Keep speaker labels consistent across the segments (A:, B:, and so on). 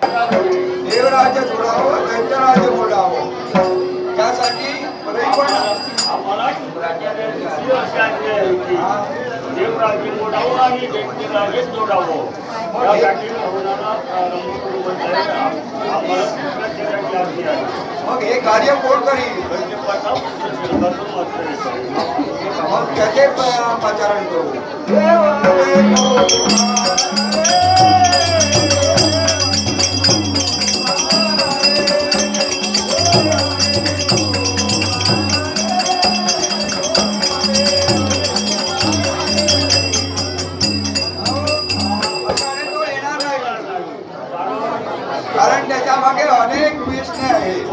A: देवराज्य जोडावं, दैत्यराज्य मोडावं, त्यासाठी
B: देवराज्य मोडावं आणि दैत्यराज्य जोडावं यासाठी
A: मग हे कार्य कोण करील? मग त्याचे पाचारण करू. कारण त्याच्या मागे अनेक व्यसने आहेत.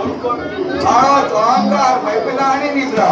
A: आळस, अहंकार, मैफिला आणि निद्रा.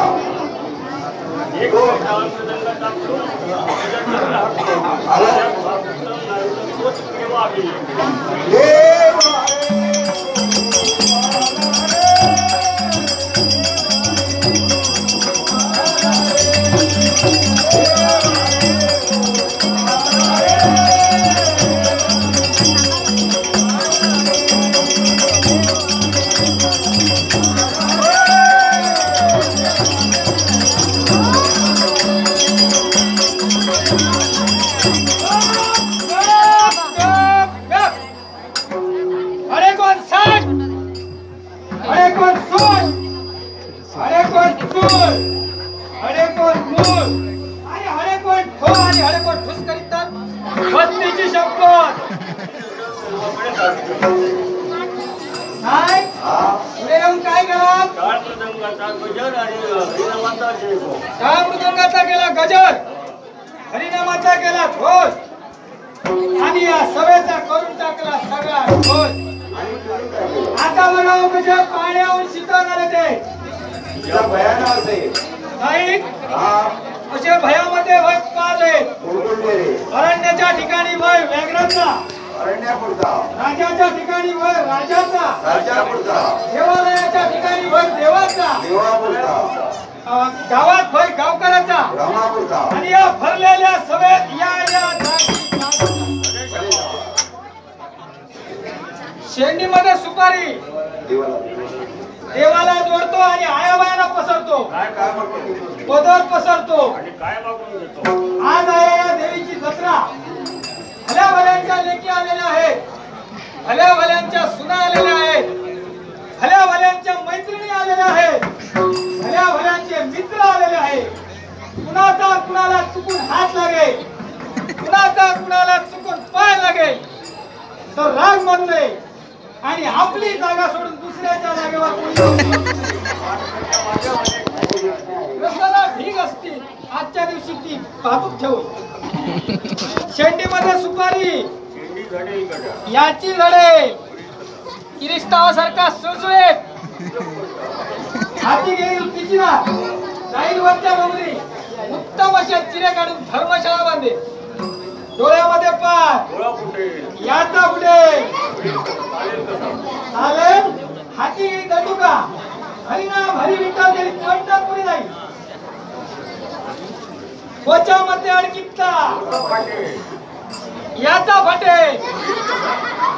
C: मृदंगाचा केला गजर, हरिनामाचा केला घोष आणि या सभेचा करून टाकला सगळा घोष. आता बघा म्हणजे पाण्याहून शीतळ झाले ते नाही असे भयामध्ये भय पाले. अरण्याच्या ठिकाणी भय व्याघ्राचा, राजाच्या ठिकाणी भय राजाचा, देवालयाच्या ठिकाणी भय देवाचा, गावात भय गावकऱ्याचा आणि या भरलेल्या सभेत या या शेंडीमध्ये सुपारी देवाला जोडतो आणि आयाबायाला पसरतो, पदर पसरतो. आज आहे या देवीची जत्रा. भल्या भल्यांच्या लेकी आलेल्या आहेत, भल्या भल्यांच्या सुना आलेल्या आहेत, भल्या भल्यांच्या मैत्रिणी आलेल्या आहेत, भल्या भल्यांचे मित्र आलेले आहेत. कुणाचा कुणाला चुकून हात लागेल, कुणाचा कुणाला चुकून पाय लागेल तर राग मानू नये आणि आपली जागा सोडून दुसऱ्याच्या जागेवर ढीग असतील. आजच्या दिवशी ती बाबूक ठेवून शेंडीमध्ये सुपारी याची झडेल किरिस्तावासारखा सुळसुळीत हाती घेईल पिचिना जाईल वरच्या डोंगरी उत्तम अशा चिरे काढून धर्मशाळा बांधे. डोळ्यामध्ये पाय याचा फुटे चालेल हाती घेईल दंडुका हरिनाम हरी विठ्ठल गेली पंढरपुरी जाईल. कोच्यामध्ये अडकित्ता याचा फटे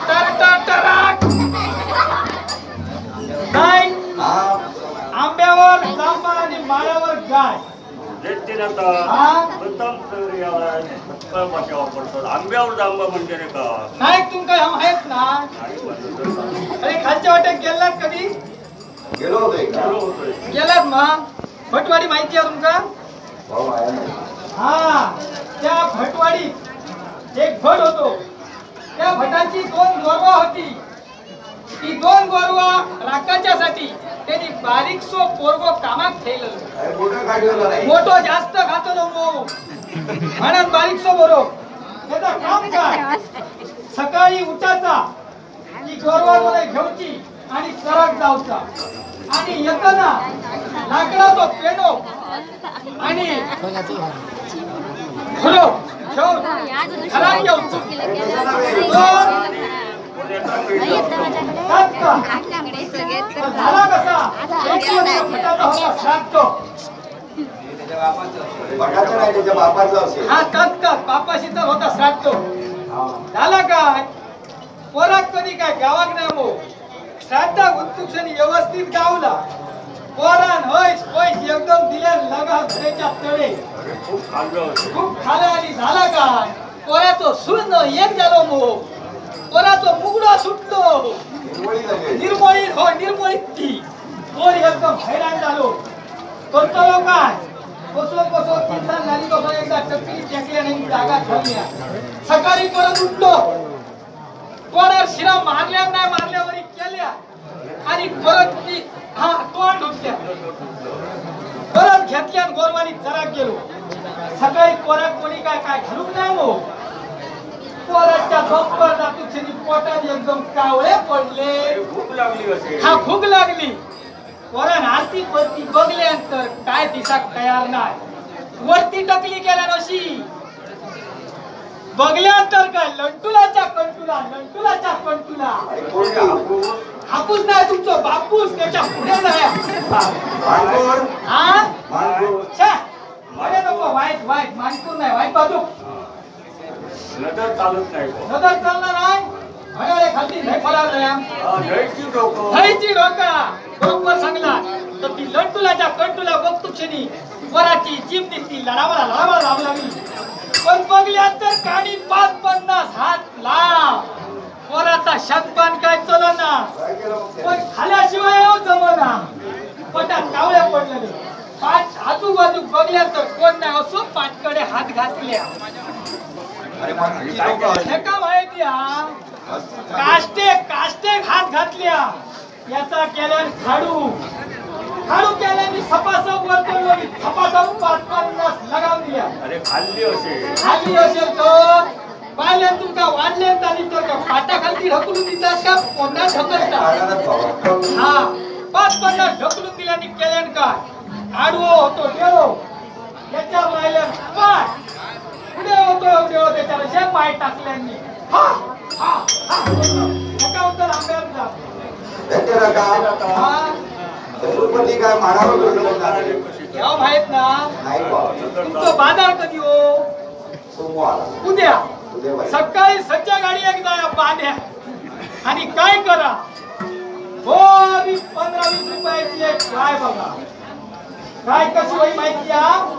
C: तर टराक नाही. आंब्यावर जांभा आणि माळ्यावर गाय.
B: आंब्यावर जांभा म्हणजे का
C: नाही तुमका आहेत ना. अरे खालच्या वाटेत गेलात कधी?
A: गेलो होतो.
C: गेलात मग भटवाडी माहिती आहे तुमका? हा, त्या भटवाडीत एक भट होतो. त्या भटाची दोन गोरवा होती. ती दोन गोरवा राखाच्यासाठी त्यांनी बारीकसो पोरगो कामात ठेवलं. मोठो जास्त खातलो म्हणून बारीकसो बरो. त्याचा काम काय, सकाळी उठायचा ती गोरवा मला घेऊची आणि चराक जाऊचा आणि येताना लाकडाचो पेनो आणि खरो घेऊन घरात येऊचो. झाला कसा हा तत्का बापाशी तर होता श्राद्ध. झाला काय पोरात कधी काय गावाक नाही मो श्राद्ध गुंतुक्षणी व्यवस्थित गावला पोरान होयस पैस एकदम दिल्या लगा घरेच्या तळे खूप खाल्लं. आणि झाला काय पोराचो सुन एक झालो मो पोराचो मुगडो सुटलो निर्मोळी हो निर्मोळीत ती पोर एकदम हैराण झालो. करतलो काय कसो कसो किसान झाली कसो एकदा चक्री टेकल्या नाही जागा ठेवल्या. सकाळी परत उठलो कोणावर शिरा मारल्या नाही मारल्यावर केल्या आणि परत ती हा तोंड धुतल्या परत घेतल्या गोरवानी जरा गेलो. सकाळी पोरात कोणी काय काय घालून नाही मग पोराच्या झोपवर जातूक्षणी पोटात एकदम कावळे पडले.
B: भूक लागली असेल.
C: हा भूक लागली. पोरान आरती परती बघल्यानंतर काय दिसाक तयार नाही. वरती टकली केल्या नशी बघल्यानंतर काय लंटुलाच्या कंटुला लंटुलाच्या कंटुला. हापूस नाही तुमचं बापूस त्याच्या पुढे नाही. हा नको वाईट वाईट मानकूर नाही वाईट बाजू
B: नजर चालत नाही.
C: नजर चालणार नाही. म्हणाले खालती नाही फरार नाही डोका बरोबर सांगला तर ती लंटुलाच्या कंटुला बघतो क्षणी वराची जीभ दिसती लढावाला लढावाला लावू लागली. पण बघल्या तर काणी 5-50 हात लाव वराचा शतपान काय चलना पण खाल्याशिवाय जमना. पटात कावळ्या पडलेले पाच आजूबाजू बघल्या तर कोण नाही असो पाटकडे हात घातल्या. का माहिती हा काष्टे काष्टे हात घातल्या याचा केल्यान खाडू खाडू केल्याने सपासप वर सपासप 5-50 लगाव दिल्या.
B: अरे खाल्ली असेल
C: खाल्ली असेल तर पाहिल्या तुमका वाढले आणि तर का पाटाखालती ढकलून दिलास का पोटात ढकलता. हा 5-50 ढकलून दिल्याने केल्यान काय आडवो होतो डेळो याच्यावर राहिल्या पाय पुढे होतो डेळो त्याच्यावर जे पाय टाकल्यांनी हा हा हा एका उत्तर आंब्यावर जा.
A: काय मारावं
C: माहित ना तुमचं बाजार कधी हो?
A: सोमवार
C: उद्या सकाळी सच्च्या गाडी एक जाया पाण्या आणि काय करा हो 15-20 रुपयाची एक काय बघा काय कशी होई माहिती आहे.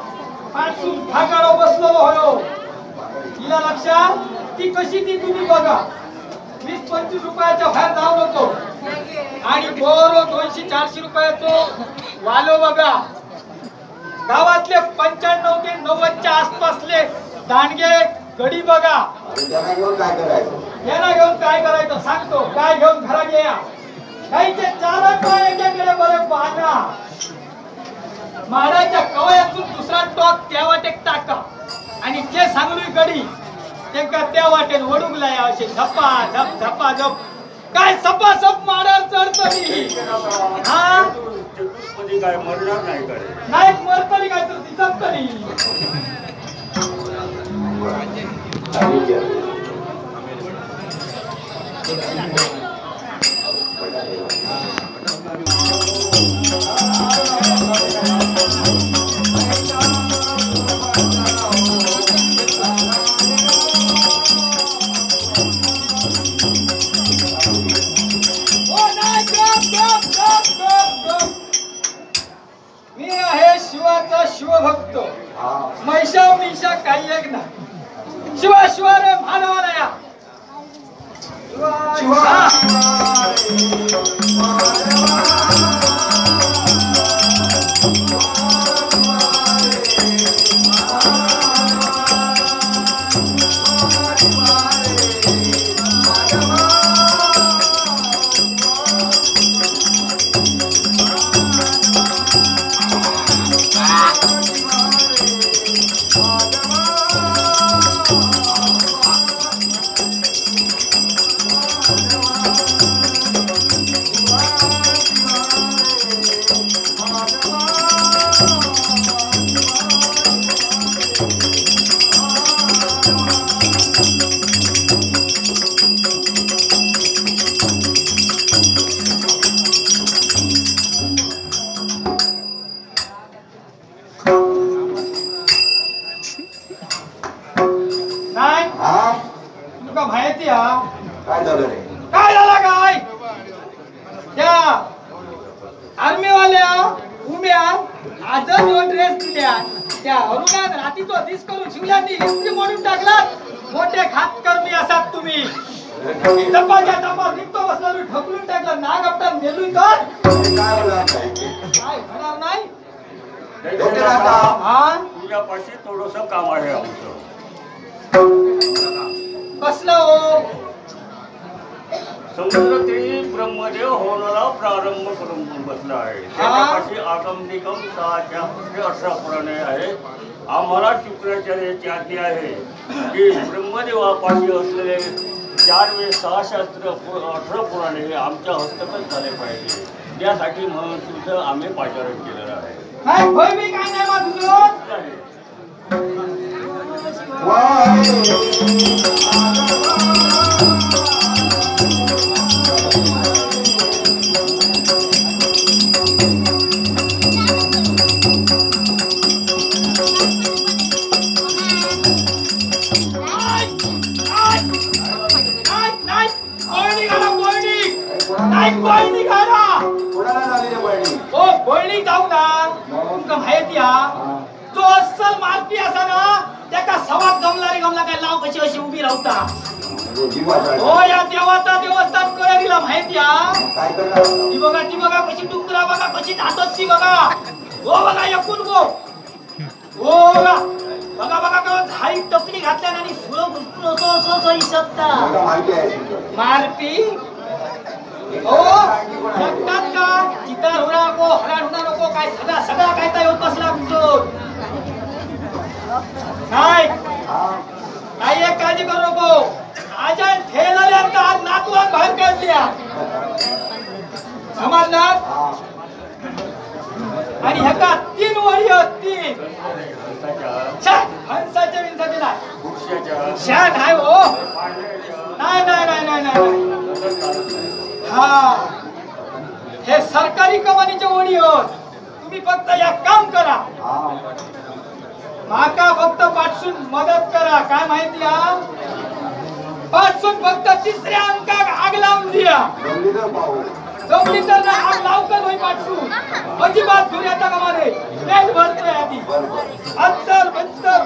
C: पाचून ठाकारो बसलो होयो तिला लक्षात ती कशी ती तुम्ही बघा. 20-25 रुपयाच्या बाहेर जाऊ नको. आणि बोरो 200-400 रुपयाचो वालो बघा. गावातले 95 ते 90च्या आसपासले दांडगे गडी बघा.
A: त्यांना घेऊन काय करायचं?
C: यांना घेऊन काय करायचं सांगतो. काय घेऊन घरात या काहीचे 4 पाय एकाकडे बरं पाहना माडाच्या कवयातून दुसरा टॉक त्या वाटेत टाका आणि जे सांगलूय गडी त्यांका त्या वाटेत वडूक लाया असे झपा झप झपा झप काय सपा सप माडावर चढतली. हा
B: काय मरणार नाही काय
C: नाही मरतली काय तर ती जपतली. मी आहे शिवाचा शिवभक्त. मैशा मिशा काही एक ना शिवा शिवा रे मानवाला या
A: शिवा.
C: माहिती हा
A: काय झालं रे?
C: काय झालं काय त्या आर्मीवाल्या उम्या आजच ह्यो ड्रेस दिल्या त्या अरुणान रातीचो दीस करून शिवल्यांनी इस्त्री मोडून टाकला. मोठे खातकर्मी असात तुम्ही. टपाच्या टपात निघतो बसला ढकलून टाकला नाग आपटा मेलून तर
A: काय होणार नाही?
C: काय होणार नाही?
B: तुझ्यापाशी थोडस काम आहे आमचं.
C: कसलं हो?
B: समुद्रतरी ब्रह्मदेव होण्याला प्रारंभ करून बसला आहे. त्याच्यापाशी आगमनिगम 6 18 पुराणे आहे. आम्हाला शुक्राचार्याची आज्ञा आहे की ब्रह्मदेवापाशी असलेले 4 वेद 6 शास्त्र 18 पुराणे हे आमच्या हस्तगत झाले पाहिजे. त्यासाठी म्हणून तुझं आम्ही पाचारण केलेलं आहे.
C: नाही होय मी काय नाही बा तुझं. बळणी जाऊ ना तुमका माहिती हा तो अस्सल मारपी असा ना त्याका सवात गमला रे गमला काय लाव कशी अशी उभी राहता. हो या देवाचा देवस्थान कळ दिला माहिती हा. ती बघा ती बघा कशी डुकरा बघा कशी जातच ती बघा. हो बघा एकूण गो हो बघा बघा बघा का झाडी टकली घातल्या आणि सुळ घुसपून असं असं असं हिसकता मारपी. हो जगतात का चितार होणार नको हराण होणार नको काय सगळा सगळा काय काय होत बसला तुमचं. नाही नाही एक काळजी करू नको. आजान ठेवलेल्या आज नातवान बाहेर काढल्या समजणार. आणि ह्याका 3 वडी 3 हंसाच्या विंसाचे नाही शा नाही हो नाही नाही नाही नाही नाही. हा हे सरकारी कमानीचे ओढी होत. तुम्ही फक्त या काम करा माका फक्त पाठसून मदत करा. काय माहिती हा पाठसून फक्त तिसऱ्या अंकाक आग लावून दिया. जमली तर ना आग लावकर होई पाठसून अजिबात धुर येता का मारे पेट भरतोय आधी अंतर बंतर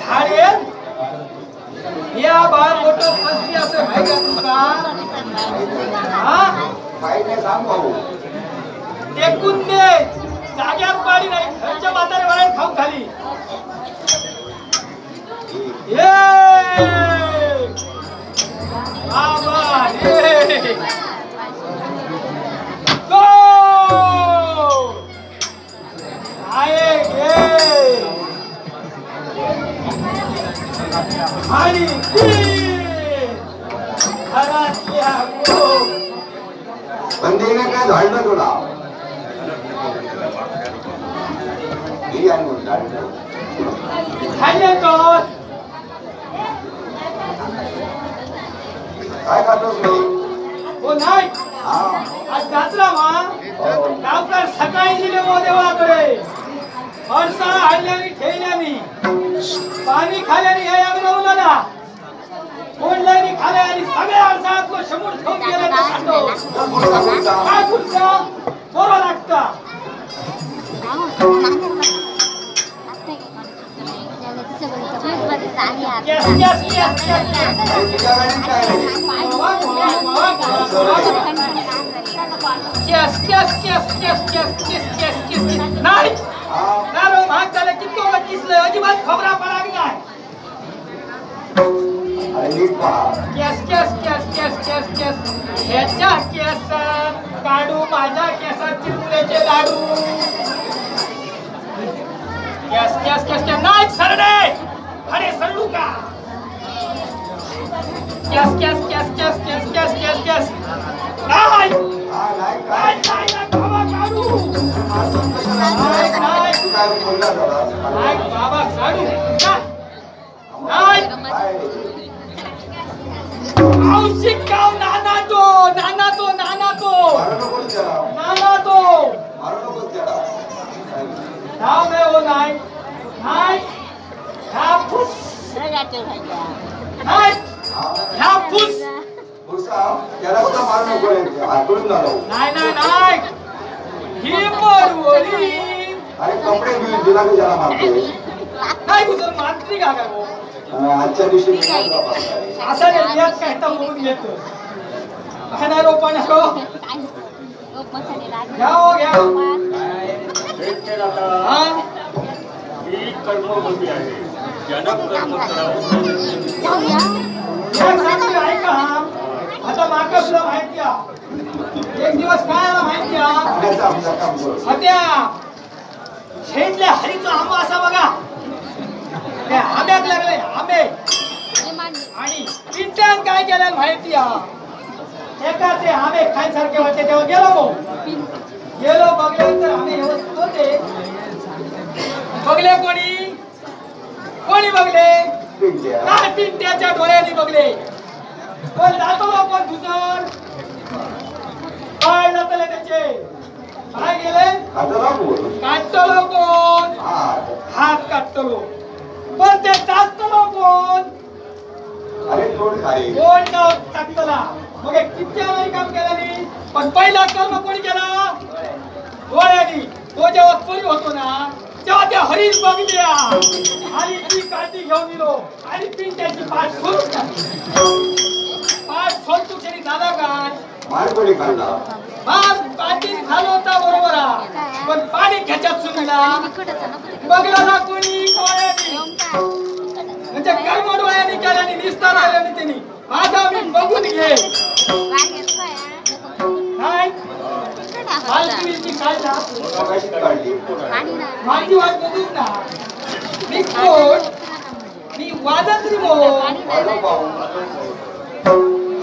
C: झाडे या बाहेर मोठं फसली असं माहिती आहे तुमका. हा टेकून दे जाग्यावर पाडी नाही घरच्या म्हातारे वरायला खाऊ खाली. ये बाबा रे दोन आहे गे आणि 3 घरातल्या
A: बंदीने काय झाडलं तुला
C: झाडले तर
A: काय खातोस मी?
C: हो नाही आज जात्रा मा गावकर सकाळी दिले मो देवाकडे फरसाळा आणल्यानी ठेवल्यानी पाणी खाल्यानी हे अग्रवला कोणल्यानी खाल्या आणि सगळ्या अडसाळातलो शमूर ठेवून गेला तर खातो. काय पुढचा बरं लागता. नाही भाग झालं कितको किसलं अजिबात खबरा पडाक नाही. केस केस केस केस केस केस ह्याच्या केसात काढू माझ्या केसात चिरमुल्याचे लाडू. केस केस केस केस नाही सरडे अरे सरडू का. केस केस केस केस केस केस केस केस नाही नाही नाही बाबा काढू नाही नाही बाबा काढू नाही औषिक गाव नाना तो नाना तो नाना तो नाना तो नाव नाही हो नाही नाही ह्या फुस नाही ह्या फुस नाही नाही नाही ही परवली.
A: अरे कपडे दिला
C: नाही गुजर मांत्रिक हा काय
A: आजच्या दिवशी
C: असा नाही यात काय तर म्हणून घेतो. पाहणारो पाहणारो घ्या हो घ्या.
B: ही कर्मभूमी आहे ज्यानं कर्म करावं.
C: एक सांगतो ऐका आता माका सुद्धा माहिती आहे. एक दिवस काय आला माहिती आहे होत्या शेतल्या हरीचा आंबा असा बघा त्या आंब्याक लागले आंबे आणि पिंट्यान काय केलं माहिती आहे एकाचे आंबे खायसारखे होते तेव्हा गेलो मग गेलो बघल्यानंतर आंबे व्यवस्थित होते बघले कोणी कोणी बघले काय पिंट्याच्या डोळ्यांनी बघले कोण जातो कोण दुसर काय जातले त्याचे काय गेले काढतलो कोण हात काढतलो पण ते चाचतलो कोण कोण नाव टाकतला मग किती काम केलं नाही पण पहिला कर्म कोणी केला डोळ्यांनी. तो जेव्हा चोरी होतो ना तेव्हा त्या हरीण बघल्या आणि ती काठी घेऊन गेलो आणि पिंट्याची पाठ सोडून टाकली. पाठ सोडतो क्षणी दादा काय मार पाटील खाल होता बरोबर पण पाणी खेच्यात सुनीला बघला ना कोणी डोळ्यांनी म्हणजे कर्म डोळ्यांनी केल्याने निस्तार आल्याने त्यांनी माझा मी बघून घे काय माझी वाट बघून ना मी कोण मी वाजत रे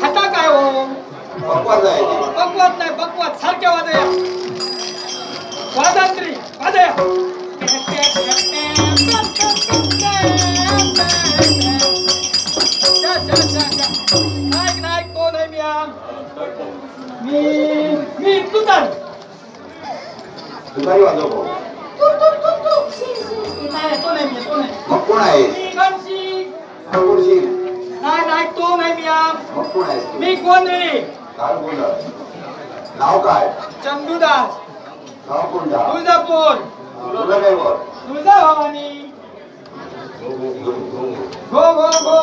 C: हाता काय हो बकवात नाही बकवात सारख्या वाजया वाजंत्री वाजया नाईक नाईक कोण आहे मी मी तुझा नाही नाही तो नाही मी मी कोण रे
A: नाव काय
C: चंदूदास
A: गाव कोणता
C: तुळजापूर तुळजा भवानी गो गो गो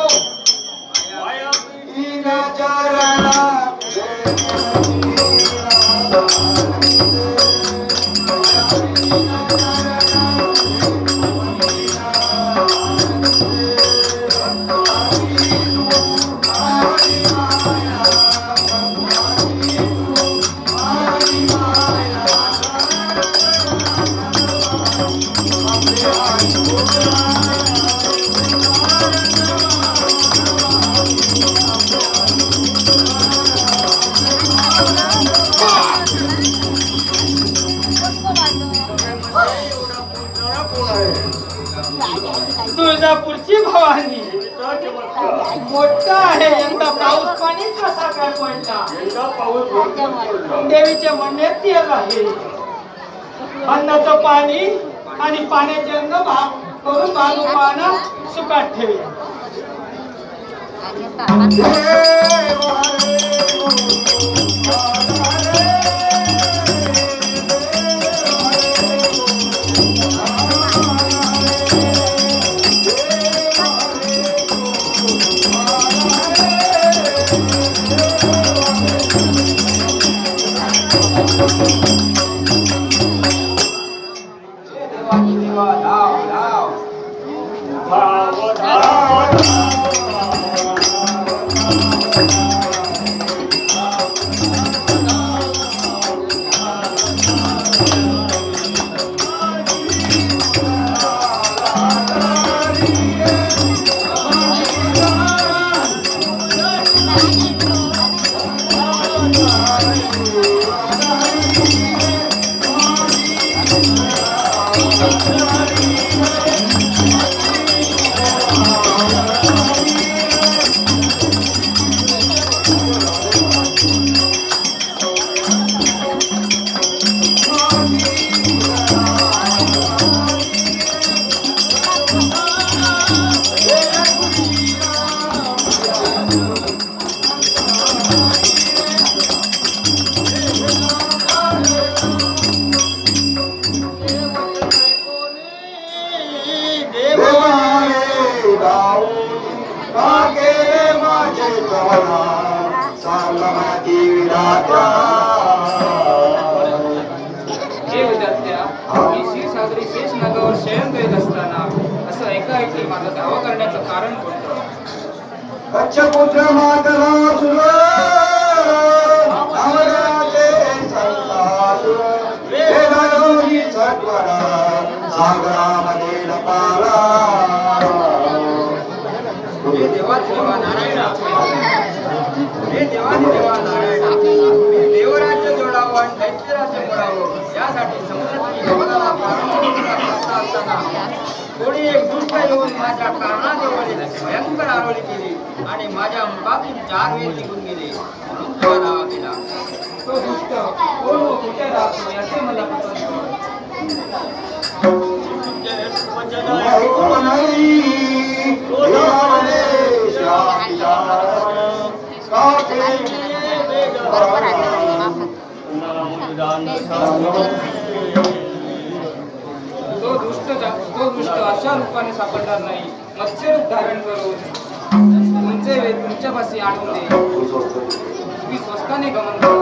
C: तुळजापूरची भवानी मोठा आहे यंदा पाऊस पाणी कसा काय पडला देवीचे म्हणणे तेल आहे अन्नाचं पाणी आणि पाण्याचे अन्न भाग करून बाजू पाना सुकात ठेवूया.
D: शयन करीत असताना असं एकाएकी माझा धावा करण्याचं कारण कोणतं?
A: कच्छपुत्र मातरासुर नामराजे संतासुर वेदयोगी सत्वर सागरामध्ये पारा.
D: हे देवा देवा नारायणा, हे देवाधिदेवा नारायणा, मी देवराज्य जोडावं आणि दैत्यराज्य मोडावं यासाठी समुद्रातील गमनाला प्रारंभ करत असताना कोणी एक दुष्ट येऊन माझ्या कारणाजवळ भयंकर आरोळी केली आणि माझ्या मुखातून 4 वेद निघून गेले म्हणून तुला दावा केला.
C: तो दुष्ट कोण व कुठे राहतो याचे मला पसंत. तो दुष्ट अशा रूपाने सापडणार नाही. मत्स्यरूप धारण करून तुमचे वेद तुमच्यापाशी आणून दे. तुम्ही स्वस्ताने गमन करा.